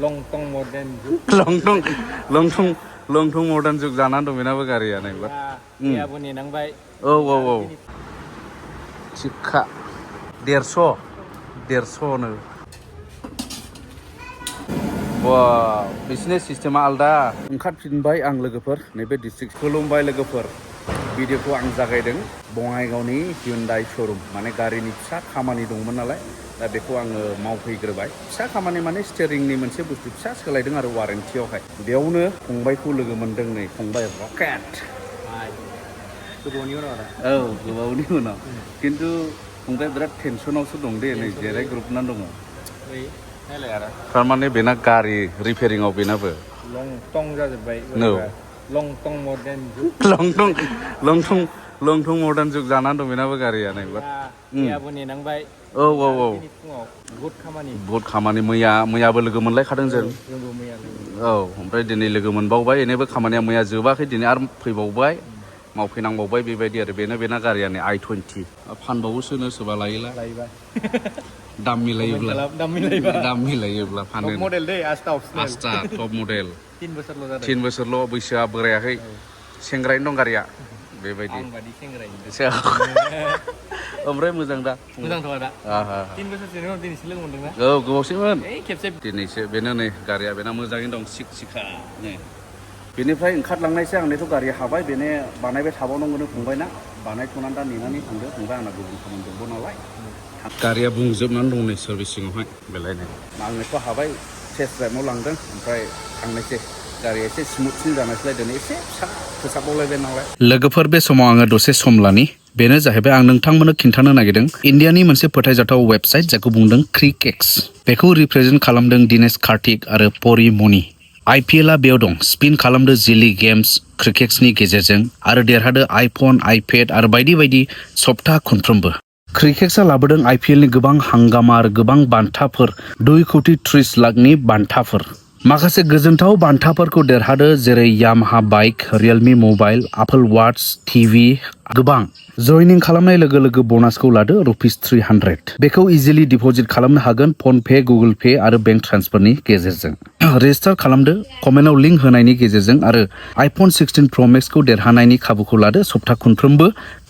लंथं modern लंथं modern जुग जानानै दं बेनाबो गारिया नायबा याबो नेनांबाय औ थिखा 150 नो वाव बिसिनि सिस्टेमा आलदा ओंखारफिनबाय आं लोगोफोर नैबे डिस्ट्रिक्ट खुलुमबाय लोगोफोर भिडिअखौ आं जागायदों बङाइगावनि हिउन्डाइ शोरूम माने गारिनि फिसा खामानि दंमोन नालाय दा बेखौ आङो मावफैग्रोबाय फिसा खामानि माने स्टीयरिंनि मोनसे बुस्थु फिसा सोलायदों आरो वारेन्टियावहाय बेयावनो फंबायखौ लोगो मोनदों नै फंबाय रकेट गोबावनि उनाव औ गोबावनि उनाव खिन्थु फंबाया बिराद टेनसनावसो दं दे नै जिरायग्रोबनानै दङ थारमाने बेना गारि रिपेयारिंआव बेनाबो लंथं जाजोब्बाय लंथं मॉडर्न लंथं मॉडर्न जुग जानानै दं बेनाबो गारिया नायबा याबो नेनांबाय औ बहुत खामानि मैयाबो लोगो मोनलायखादों जों औ ओमफ्राय दिनै लोगो मोनबावबाय बेनोबो खामानिया मैया जोबाखै दिनै आरो फैबावबाय मावफैनांबावबाय बेबायदि आरो बेना गारिया नै i20 फानबावोसोनो सोरबा लायोला दाम मिलायोब्ला फानो मडेल दै आस्था टप मडेल 3 बोसोरल' जादों 3 बोसोरल' बैसोआ बोरायाखै सेंग्रायैनो दं गारिया बेबायदि ओमफ्राय मोजां दा मोजांथ' दा 3 बोसोरसोनि उनाव दिनैसो लोगो मोनदोंना औ गोबावसैमोन खेबसे दिनैसो बेनो नै गारिया बेना मोजाङैनो दं सिखा नै बेनिफ्राय ओंखारलांनायसै आंनिथ' गारि हाबाय बेनो बानायबाय थाबावनांगौनो फंबायना बानायथ'नानै दा नेनानै थांदो फंबाय आंना गुबुन खामानि दंबावो नालाय गारिया बुंजोबनानै दं नै सार्भिसिंआवहाय बेलायनो आंनोथ' हाबाय टेस्ट ड्राइभआव लांदों ओमफ्राय थांनायसै गारिया एसे स्मुथसिन जानायसैलाय दिनै एसे फिसा फोसाबबावलायबाय नालाय लोगोफोर बे समाव आङो दसे सम लानि बेनो जाहैबाय आं नोंथांमोननो खिन्थानो नागिरदों इन्डियानि मोनसे फोथायजाथाव वेबसाइट जायखौ बुंदों क्रिकेक्स बेखौ रिप्रेजेन्ट खालामदों दिनेश कार्तिक आरो परिमणि IPL बेयाव दं स्पिन खालामदो जिलि गेम्स क्रिकेक्सनि गेजेरजों आरो देरहादो आइफन आइपेड आरो बायदि बायदि सप्ता खनफ्रोमबो क्रिकेक्सआ लाबोदों IPL नि गोबां हांगामा आरो गोबां बान्थाफोर 2.30 लाखनि बान्थाफोर माखासे गोजोनथाव बान्थाफोरखौ देरहादो जेरै Yamaha bike Realme mobile Apple watch TV गोबां जयनिं खालामनाय लोगो लोगो बनासखौ लादो ₹300 बेखौ इजिलि डिपजिट खालामनो हागोन फन पे गुगोल पे आरो बेंक ट्रान्सफारनि गेजेरजों रेजिस्टार खालामदो कमेन्टआव लिंक होनायनि गेजेरजों आरो आइफन 16 प्र मेक्सखौ देरहानायनि खाबुखौ लादो सप्ता खनफ्रोमबो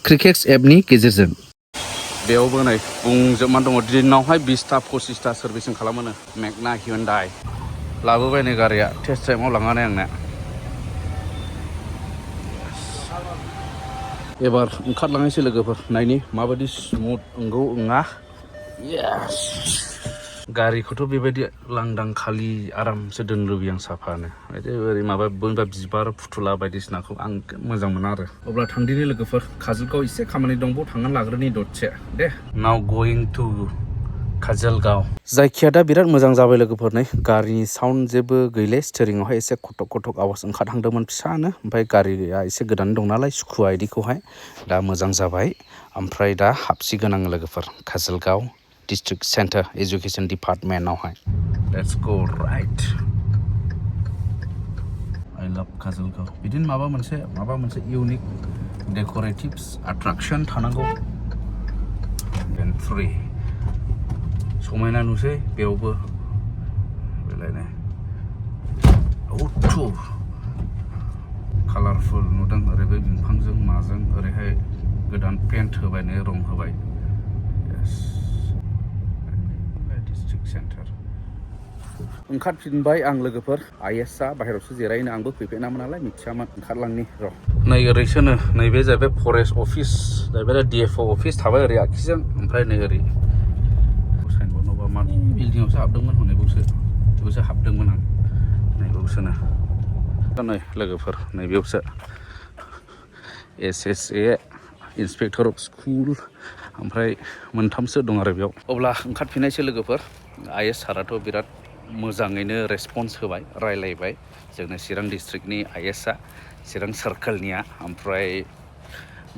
क्रिकेक्स एपनि गेजेरजों बेयावबो नै बुंजोबनानै दङ दिनावहाय 20टा 25टा सार्भिसिं खालामोनो मेगना हिउन्डाइ लाबोबाय नै गारिया टेस्ट ड्राइभआव लांनानै आंनो एबार ओंखारलांनायसै लोगोफोर नायनि माबायदि स्मुथ नंगौ नङा गारिखौथ' बेबायदि लांदां खालि आरामसो दोननो लुबैयो आं साफानो ओरै माबा बिबार फुथुला बायदिसिनाखौ आं मोजां मोना आरो अब्ला थांदिनि लोगोफोर काजलगाव एसे खामानि दंबाव थांनानै लाग्रोनि दसे दे नाउ गोइं टु काजलगाव जायखिया दा बिराद मोजां जाबाय लोगोफोर नै गारिनि साउन्ड जेबो गैले स्टीयरिंआवहाय एसे खटक आवाज ओंखारहांदोंमोन फिसानो ओमफ्राय गारिया एसे गोदान दं नालाय सुखुवा इदिखौहाय दा मोजां जाबाय ओमफ्राय दा हाबसिगोन आङो लोगोफोर काजलगाव डिस्ट्रिक्ट सेन्टार एजुकेशन डिपार्टमेन्टआवहाय let's go right I love Kajalgaon बिदिनो माबा मोनसे इउनिक डेकोरेटिव्स एट्राक्शन थानांगौ देन फ्रि समायना नुसै बेयावबो बेलायनो कालारफुल नुदों ओरैबो बिफांजों माजों ओरैहाय गोदान पेन्ट होबाय नै रं होबाय डिस्ट्रिक्ट सेन्टार ओंखारफिनबाय आं लोगोफोर आइएसआ बाहेरायावसो जिरायनो आंबो फैफेनामोन नालाय मिथियामोन ओंखारलांनि र' नै ओरैसोनो नैबे जाहैबाय फरेस्ट अफिस जाहैबाय DFO अफिस थाबाय ओरै आखिजों ओमफ्राय नै ओरै साइनबर्ड नङाबा मा बिल्डिंआवसो हाबदोंमोन बेयावसो हाबदोंमोन आं नैबावसोनो नै लोगोफोर नैबेयावसो SSA इन्सपेक्टर अफ स्कुल ओमफ्राय मोनथामसो दं आरो बेयाव अब्ला ओंखारफिननायसै लोगोफोर IS साराथ' बिराद मोजाङैनो रेसपन्स होबाय रायलायबाय जोंनो चिरां डिस्ट्रिक्टनि ISआ चिरां सार्कोलनिया ओमफ्राय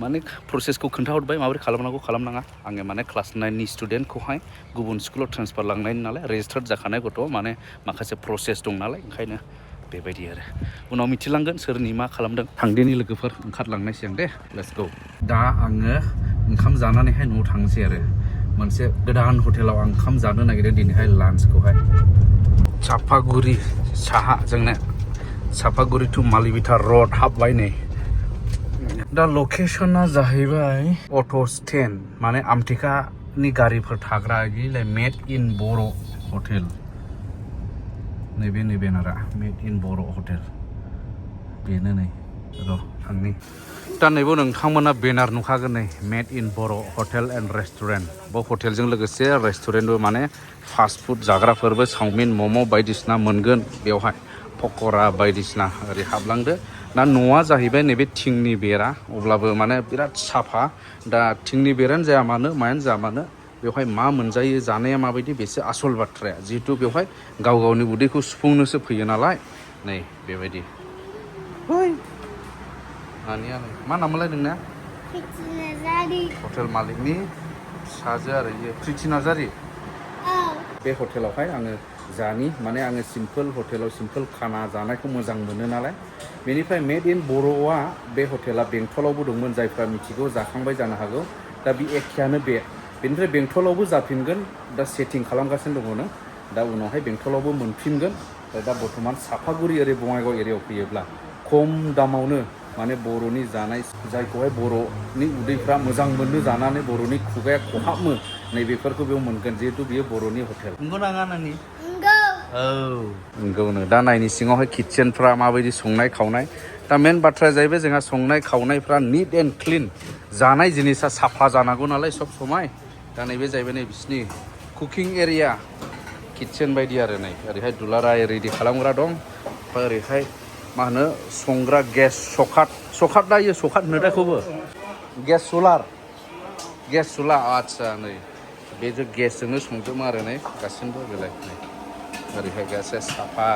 माने प्रसेसखौ खोन्थाहरबाय माबोरै खालामनांगौ खालामनाङा आङो माने क्लास 9नि स्टुडेन्टखौहाय गुबुन स्कुलाव ट्रेन्सफार लांनायनि नालाय रेजिस्टार्ड जाखानाय गथ' माने माखासे प्रसेस दं नालाय ओंखायनो बेबायदि आरो उनाव मिथिलांगोन सोरनि मा खालामदों थांदिनि लोगोफोर ओंखारलांनायसै आं दे लेट्स गो दा आङो ओंखाम जानानैहाय न'आव थांसै आरो मोनसे गोदान हटेलाव आं ओंखाम जानो नागिरदों दिनैहाय लान्चखौहाय चापागुरि साहा जोंना चापागुरि टु मालिबिथा रोड हाबबाय नै दा लकेशना जाहैबाय अट' स्टेन्ड माने आमटेकानि गारिफोर थाग्रा इलाय मेड इन बर' हटेल नैबे नारा मेड इन बर' हटेल बेनो नै र' थांनि दा नैबो नोंथांमोना बेनार नुखागोन नै made in Boro' hotel and restaurant बे हटेलजों लोगोसे रेस्टुरेन्टबो माने फास्ट फुड जाग्राफोरबो चाउमिन मम' बायदिसिना मोनगोन बेवहाय पक'रा बायदिसिना ओरै हाबलांदो दा न'आ जाहैबाय नैबे थिंनि बेरा अब्लाबो माने बिराद साफा दा थिंनि बेरानो जाया मानो मायानो जाया मानो बेवहाय मा मोनजायो जानाया माबायदि बेसो आसल बाथ्राया जिहेतु बेवहाय गाव गावनि उदैखौ सुफुंनोसो फैयो नालाय नै बेबायदि नानिया नै मा नामलाय नोंना हटेल मालिकनि फिसाजो आरो इयो प्रिति नार्जारि बे हटेलावहाय आङो जानि माने आङो सिम्पोल हटेलाव सिम्पोल खाना जानायखौ मोजां मोनो नालाय बेनिफ्राय मेड इन बर'आ बे हटेला बेंटलावबो दंमोन जायफ्रा मिथिगौ जाखांबाय जानो हागौ दा बे एखेयानो बेनिफ्राय बेंटलावबो जाफिनगोन दा सेटिं खालामगासिनो दङनो दा उनावहाय बेंटलावबो मोनफिनगोन दा बर्थमान चापागुरि ओरै बङाइगाव एरियायाव फैयोब्ला खम दामावनो माने बर'नि जानाय जायखौहाय बर'नि उदैफ्रा मोजां मोनो जानानै बर'नि खुगाया खहाबो नैबेफोरखौ बेयाव मोनगोन जिहेतु बेयो बर'नि हटेल नंगौ नाङा नानि औ नंगौनो दा नायनि सिङावहाय किटचेनफ्रा माबायदि संनाय खावनाय दा मेन बाथ्राया जाहैबाय जोंहा संनाय खावनायफ्रा निट एन्ड क्लिन जानाय जिनिसा साफा जानांगौ नालाय सब समाय दा नैबे जाहैबाय नै बिसिनि कुकिं एरिया किटचेन बायदि आरो नै ओरैहाय दुलाराय रेडि खालामग्रा दं ओमफ्राय ओरैहाय मा होनो संग्रा गेस सकाट दायो सकाट होनो दाखौबो गेस सलार आदसा नै बे जे गेसजोंनो संजोबो आरो नै गासिबो बेलाय नै ओरैहाय गासै साफा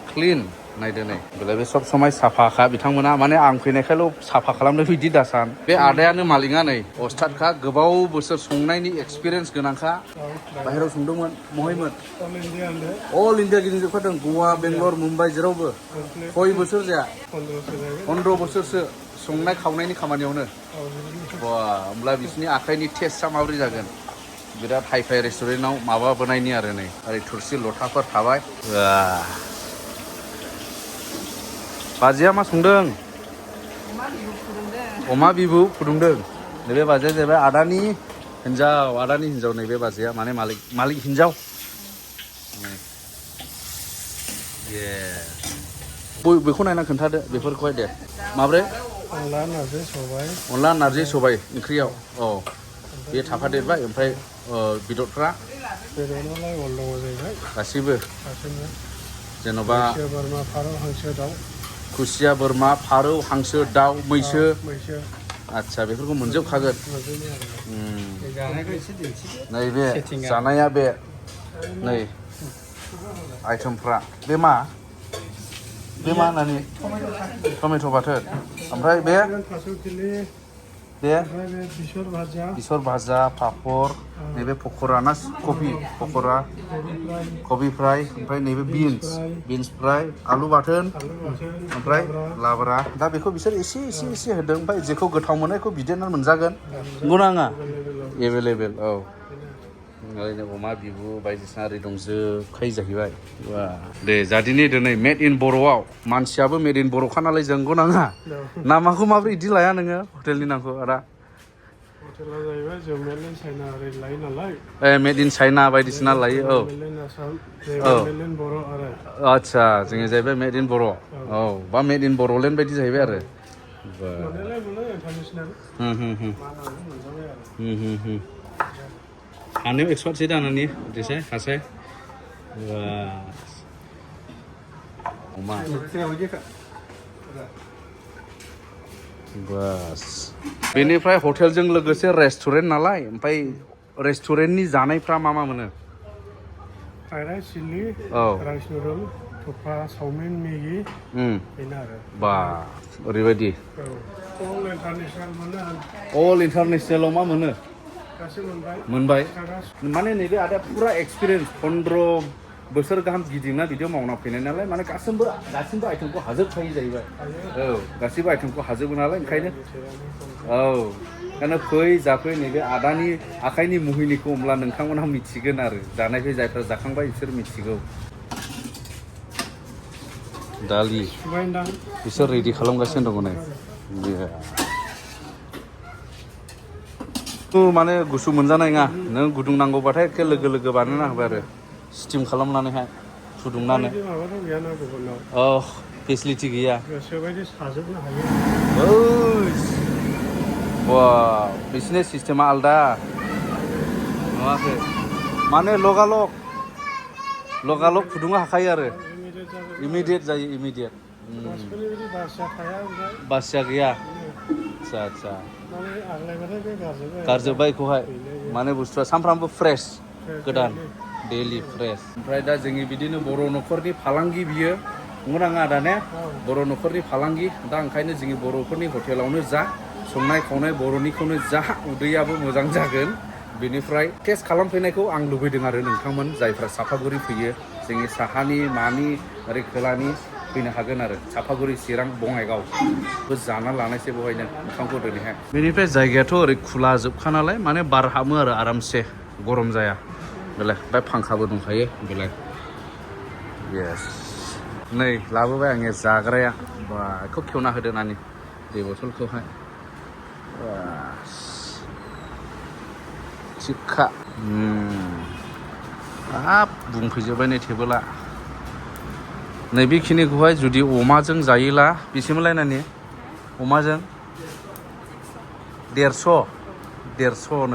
क्लिन नायदो नै बेलाय बे सब समाय साफाखा बिथांमोना माने आं फैनायखायल' साफा खालामनो बिदि दासान बे आदायानो मालिकआ नै अस्तादखा गोबाव बोसोर संनायनि एक्सपिरियेन्स गोनांखा बाहेरायाव संदोंमोन महायमोन अल इन्डिया गिदिंजोबखादों गवा बेंगलर मुम्बाइ जेरावबो खय बोसोर जाया 15 बोसोरसो संनाय खावनायनि खामानियावनो बा होमब्ला बिसिनि आखाइनि टेस्टआ माबोरै जागोन बिराद हाइफाइ रेस्टुरेन्टआव माबा बोनायनि आरो नै ओरै थुरसि लथाफोर थाबाय बाजैया मा संदों अमा बिबु फुदुंदों नैबे बाजैया जाहैबाय आदानि हिन्जाव नैबे बाजैया माने मालिक हिन्जाव बेखौ नायना खोन्थादो बेफोरखौहाय दे माब्रै अनला नारजि सबाय ओंख्रियाव औ बे थाफादेरबाय ओमफ्राय बेदरफ्रा गासिबो जेन'बा खुसिया बोरमा फारौ हांसो दाउ मैसो आदसा बेफोरखौ मोनजोबखागोन नैबे जानाया बे नै आइटेमफ्रा बे मा होननानै टमेट' बाथोन ओमफ्राय बे बेसर भाजा पापर नैबे पक'रा ना कबि फ्राय ओमफ्राय नैबे बिन्स फ्राय आलु बाथोन ओमफ्राय लाब्रा दा बेखौ बिसोर एसे होदों ओमफ्राय जेखौ गोथाव मोनो बेखौ बिदेरनानै मोनजागोन नंगौ नाङा एभेलेबेल औ ओरैनो अमा बिबु बायदिसिना ओरै दंजोबखायो जाहैबाय वा दे जादिनि दिनै मेड इन बर'आव मानसियाबो मेड इन बर'खा नालाय जोंगौ नाङा नामाखौ माबोरै बिदि लाया नोङो हटेलनि नामखौ आदा हटेला जाहैबाय जों मेड इन चाइना ओरै लायो नालाय मेड इन चाइना बायदिसिना लायो औ मेड इन बर' आरो आदसा जोङो जाहैबाय मेड इन बर' औ बा मेड इन बर'लेण्ड बायदि जाहैबाय आरो हानायाव एक्सपार्टसै दानानि देसाय हासाय अमा बास बेनिफ्राय हटेलजों लोगोसे रेस्टुरेन्ट नालाय ओमफ्राय रेस्टुरेन्टनि जानायफ्रा मा मोनो fried rice chilli rice noodle thukpa chowmein Maggi बेनो आरो बा ओरैबायदि अल इन्टारनेसनेलाव मा मोनो मोनबाय माने नैबे आदाया फुरा एक्सपिरियेन्स 15 बोसोर गाहाम गिदिंना बिदियाव मावना फैनाय नालाय माने गासिबो आइटेमखौ हाजोबखायो जाहैबाय औ गासिबो आइटेमखौ हाजोबो नालाय ओंखायनो औ ओंखायनो फै जाफै नैबे आदानि आखाइनि मुहिनिखौ होमब्ला नोंथांमोनहा मिथिगोन आरो जानायखौ जायफ्रा जाखांबाय बिसोर मिथिगौ दालि Swmdwn. बिसोर रेडि खालामगासिनो दङ नै माने गुसु मोनजानाय नङा नों गुदुं नांगौबाथाय एखे लोगो लोगो बानायना होबाय आरो स्टिम खालामनानैहाय फुदुंनानै Baidi mabato gaya na gubunaw. Facility गैया Gosobaidi sajobno hayo. बा बिसोरनि सिस्टेमा आलदा नङाखै माने लगालग फुदुंनो हाखायो आरो इमिडियेट जायो immediate Maskuli baidi basya khaya oमफ्राय बासिया गैया आदसा माने आग्लायबाथाय बे गारजोब्बाय बेखौहाय माने बुस्थुआ सानफ्रामबो फ्रेश गोदान डेलि फ्रेश ओमफ्राय दा जोंनि बिदिनो बर' न'खरनि फालांगि बियो नंगौना नङा आदा ने बर' न'खरनि फालांगि दा ओंखायनो जोंनि बर'फोरनि हटेलावनो जा संनाय खावनाय बर'निखौनो जा उदैयाबो मोजां जागोन बेनिफ्राय टेस्ट खालामफैनायखौ आं लुबैदों आरो नोंथांमोन जायफ्रा सापागुरि फैयो जोंनि साहानि मानि ओरै खोलानि फैनो हागोन आरो सापागुरि चिरां बङाइगाव बो जाना लानायसै बहायनो ओंखामखौ दिनैहाय बेनिफ्राय जायगायाथ' ओरै खुला जोबखा नालाय माने बार हाबो आरो आरामसे गरम जाया बेलाय ओमफ्राय फांखाबो दंखायो बेलाय येस नै लाबोबाय आङो जाग्राया बा बेखौ खेवना होदो नानि दै बथलखौहाय थिखा हाब बुंफैजोब्बाय नै टेबोला नैबेखिनिखौहाय जुदि अमाजों जायोला बेसेमोनलाय नानि अमाजों 150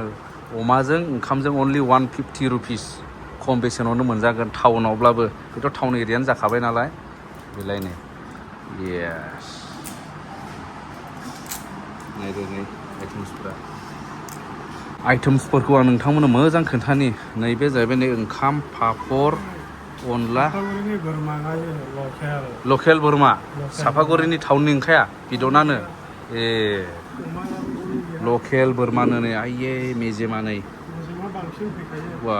अमाजों ओंखामजों अनलि 150 रुपिस खम बेसेनावनो मोनजागोन टाउनावब्लाबो बेथ' टाउन एरियानो जाखाबाय नालाय बेलायनो येस नायदो नै आइटेम्सफोरखौ आं नोंथांमोननो मोजां खोन्थानि नैबे जाहैबाय नै ओंखाम पापर अनला लकेल बोरमा सापागुरिनि टाउननि ओंखाया बिदनानो लकेल बोरमानो नै आइये मेजेमा नै वा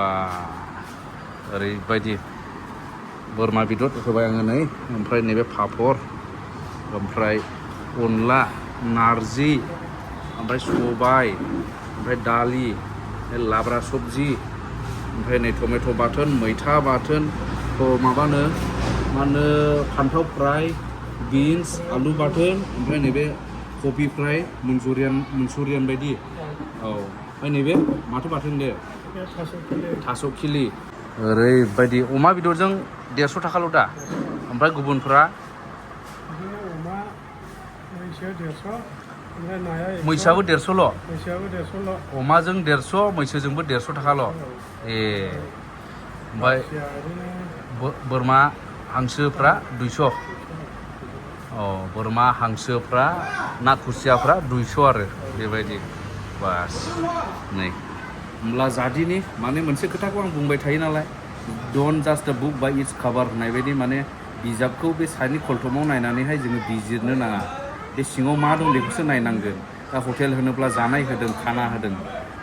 ओरैबायदि बोरमा बेदर होबाय आङो नै ओमफ्राय नैबे पापर ओमफ्राय अनला नारजि ओमफ्राय सबाय ओमफ्राय दालि लाब्रा सब्जि ओमफ्राय नै टमेट' बाथोन मैथा बाथोन मा होनो फान्थाव फ्राय बिन्स आलु बाथोन ओमफ्राय नैबे कबि फ्राय मनचुरियान बायदि ओमफ्राय नैबे माथो बाथोन दे थास' खिलि ओरैबायदि अमा बेदरजों 150 थाखाल' दा ओमफ्राय गुबुनफ्रा मैसोआबो 150ल' अमाजों 150 मैसोजोंबो 150 थाखाल' ओमफ्राय बोरमा हांसोफ्रा 200 बोरमा हांसोफ्रा ना खुसियाफ्रा 200 आरो बेबायदि बास नै होमब्ला जादिनि माने मोनसे खोथाखौ आं बुंबाय थायो नालाय don't just book by its cover होननाय बायदि माने बिजाबखौ बे साइडनि खलथमाव नायनानैहाय जोङो बिजिरनो नाङा बे सिङाव मा दं बेखौसो नायनांगोन दा हटेल होनोब्ला जानाय होदों खाना होदों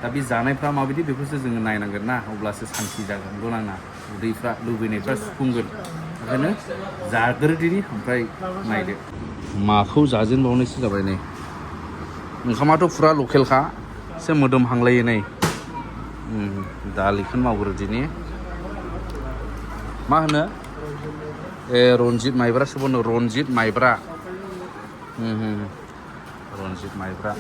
दा बे जानायफ्रा माबायदि बेखौसो जोङो नायनांगोन ना अब्लासो सान्थि जागोन नंगौना उदैफ्रा लुबैनायफ्रा सुफुंगोन ओंखायनो जाग्रोदिनि ओमफ्राय नायदो माखौ जाजेनबावनोसो जाबाय नै ओंखामाथ' फुरा लकेलखा एसे मोदोमहांलायो नै दालिखौनो मावग्रोदिनि मा होनो रनजित माइब्रासो बुङो रनजित माइब्रा रनजित माइब्रा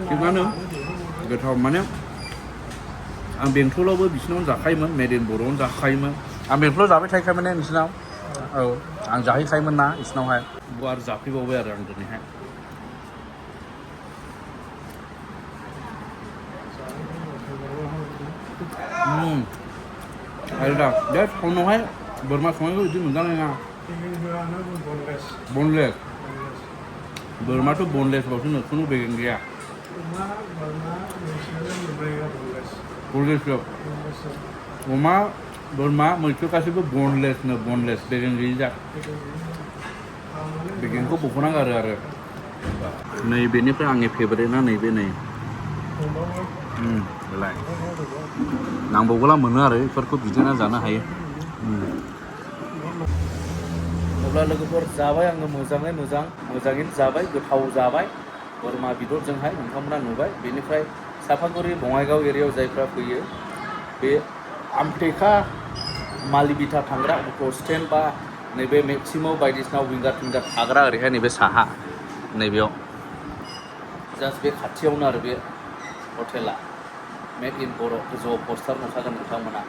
थिगानो गोथाव माने आं बेंटलावबो बिसिनावनो जाखायोमोन मेड इन बर'आवनो जाखायोमोन आं बेंटलाव जाबाय थायोखायमोन नोंसिनाव आं जाहैखायोमोन ना बिसिनावहाय आरो जाफैबावबाय आरो आं दिनैहाय आरो दा बे टाउनावहाय बोरमा संनायखौ बिदि मोनजानाय नङा बनलेस बोरमाथ' बनलेसबावसो खुनु बेगें गैया बनलेस अमा बोरमा मैसो गासैबो बनलेस बेगें गैयि जा बेगेंखौ बख'नांगौ आरो नै बेनिफ्राय आंनि फेभरेटना नैबे नै बेलाय नांबावगोला मोनो आरो बेफोरखौ बिदिनो जानो हायो अब्ला लोगोफोर जाबाय आङो मोजाङैनो जाबाय गोथाव जाबाय बोरमा बेदरजोंहाय नोंथांमोना नुबाय बेनिफ्राय सापागुरि बङाइगाव एरियायाव जायफ्रा फैयो बे आमटेका मालिबिथा थांग्रा अट' स्टेन्ड बा नैबे मेक्सिमाव बायदिसिना विंगार टिंगार थाग्रा ओरैहाय नैबे साहा नैबेयाव जास्ट बे खाथियावनो आरो बे हटेला मेक इन बर' गोजौआव पस्टार नुखागोन नोंथांमोना